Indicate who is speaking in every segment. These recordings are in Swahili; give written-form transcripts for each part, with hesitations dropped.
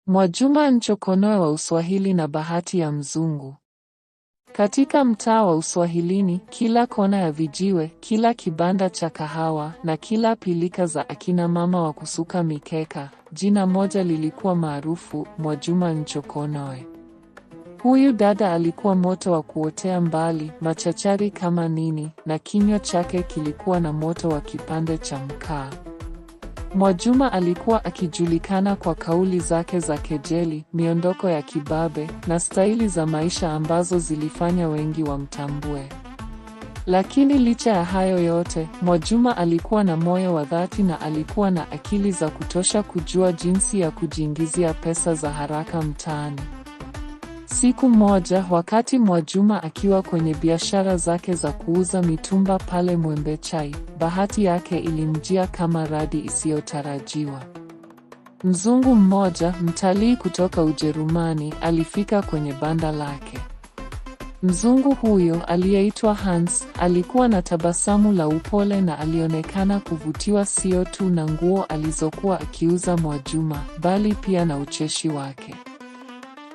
Speaker 1: Mwajuma Nchokonoe wa Uswahili na bahati ya mzungu. Katika mtaa wa Uswahilini, kila kona ya vijiwe, kila kibanda cha kahawa na kila pilika za akina mama wa kusuka mikeka, jina moja lilikuwa maarufu, Mwajuma Nchokonoe. Huyu dada alikuwa moto wa kuotea mbali, machachari kama nini, na kinywa chake kilikuwa na moto wa kipande cha mkaa. Mwajuma alikuwa akijulikana kwa kauli zake za kejeli, miondoko ya kibabe, na staili za maisha ambazo zilifanya wengi wamtambue. Lakini licha ya hayo yote, Mwajuma alikuwa na moyo wa dhati na alikuwa na akili za kutosha kujua jinsi ya kujiingizia pesa za haraka mtaani. Siku moja, wakati Mwajuma akiwa kwenye biashara zake za kuuza mitumba pale Mwembe Chai, bahati yake ilimjia kama radi isiyotarajiwa. Mzungu mmoja, mtalii kutoka Ujerumani, alifika kwenye banda lake. Mzungu huyo aliyeitwa Hans, alikuwa na tabasamu la upole na alionekana kuvutiwa sio tu na nguo alizokuwa akiuza Mwajuma, bali pia na ucheshi wake.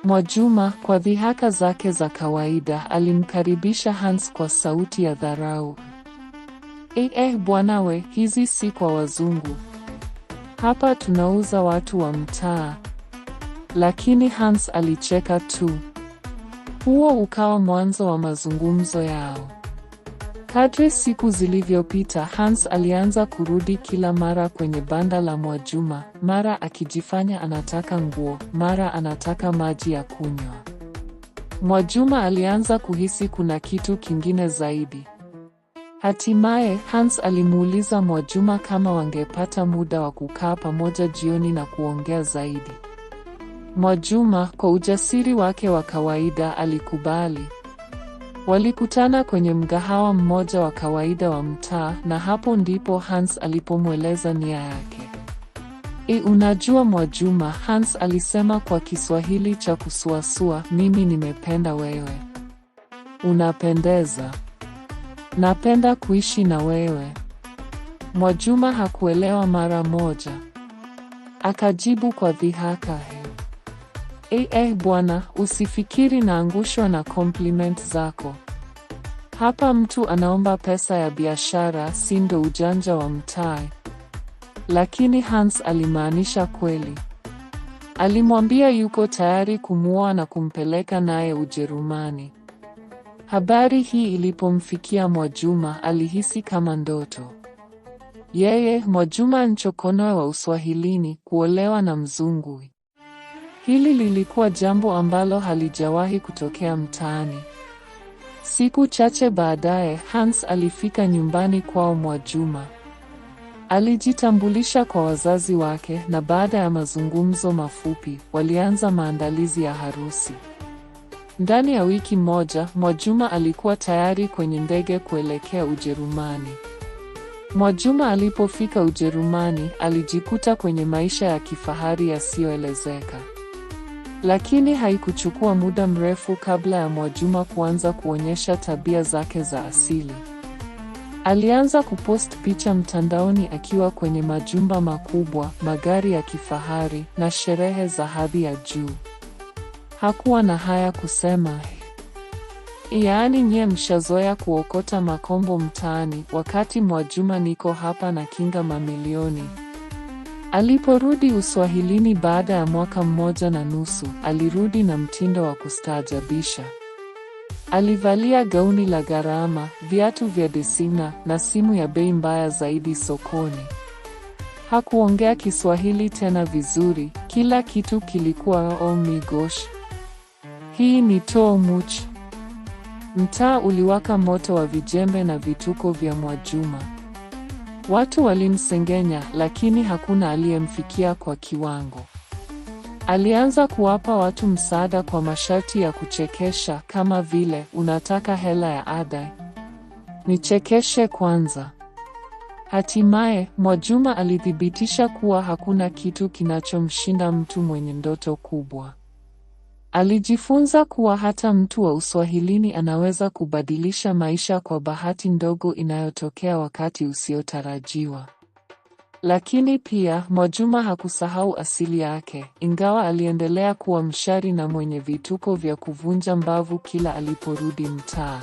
Speaker 1: Mwajuma, kwa dhihaka zake za kawaida, alimkaribisha Hans kwa sauti ya dharau. Bwanawe, hizi si kwa wazungu. Hapa tunauza watu wa mtaa." Lakini Hans alicheka tu. Huo ukawa mwanzo wa mazungumzo yao. Kadri siku zilivyopita, Hans alianza kurudi kila mara kwenye banda la Mwajuma, mara akijifanya anataka nguo, mara anataka maji ya kunywa. Mwajuma alianza kuhisi kuna kitu kingine zaidi. Hatimaye, Hans alimuuliza Mwajuma kama wangepata muda wa kukaa pamoja jioni na kuongea zaidi. Mwajuma, kwa ujasiri wake wa kawaida, alikubali. Walikutana kwenye mgahawa mmoja wa kawaida wa mtaa, na hapo ndipo Hans alipomweleza nia yake. Unajua Mwajuma," Hans alisema kwa Kiswahili cha kusuasua, "mimi nimependa wewe. Unapendeza. Napenda kuishi na wewe." Mwajuma hakuelewa mara moja. Akajibu kwa dhihaka, Bwana, usifikiri naangushwa na compliment zako. Hapa mtu anaomba pesa ya biashara, si ndo ujanja wa mtaa?" Lakini Hans alimaanisha kweli. Alimwambia yuko tayari kumuoa na kumpeleka naye Ujerumani. Habari hii ilipomfikia Mwajuma, alihisi kama ndoto. Yeye, Mwajuma Nchokonoe wa Uswahilini, kuolewa na mzungu. Hili lilikuwa jambo ambalo halijawahi kutokea mtaani. Siku chache baadaye, Hans alifika nyumbani kwao Mwajuma. Alijitambulisha kwa wazazi wake na baada ya mazungumzo mafupi, walianza maandalizi ya harusi. Ndani ya wiki moja, Mwajuma alikuwa tayari kwenye ndege kuelekea Ujerumani. Mwajuma alipofika Ujerumani, alijikuta kwenye maisha ya kifahari yasiyoelezeka. Lakini haikuchukua muda mrefu kabla ya Mwajuma kuanza kuonyesha tabia zake za asili. Alianza kupost picha mtandaoni akiwa kwenye majumba makubwa, magari ya kifahari na sherehe za hadhi ya juu. Hakuwa na haya kusema, "Yaani nyie mshazoea kuokota makombo mtaani, wakati Mwajuma niko hapa na kinga mamilioni." Aliporudi Uswahilini baada ya mwaka 1.5, alirudi na mtindo wa kustaajabisha. Alivalia gauni la gharama, viatu vya desina na simu ya bei mbaya zaidi sokoni. Hakuongea Kiswahili tena vizuri, kila kitu kilikuwa oh my gosh. Hii ni too much. Mtaa uliwaka moto wa vijembe na vituko vya Mwajuma. Watu walimsengenya, lakini hakuna aliyemfikia kwa kiwango. Alianza kuwapa watu msaada kwa masharti ya kuchekesha, kama vile, "Unataka hela ya ada? Nichekeshe kwanza." Hatimaye, Mwajuma alithibitisha kuwa hakuna kitu kinachomshinda mtu mwenye ndoto kubwa. Alijifunza kuwa hata mtu wa Uswahilini anaweza kubadilisha maisha kwa bahati ndogo inayotokea wakati usiotarajiwa. Lakini pia Mwajuma hakusahau asili yake, ingawa aliendelea kuwa mshari na mwenye vituko vya kuvunja mbavu kila aliporudi mtaa.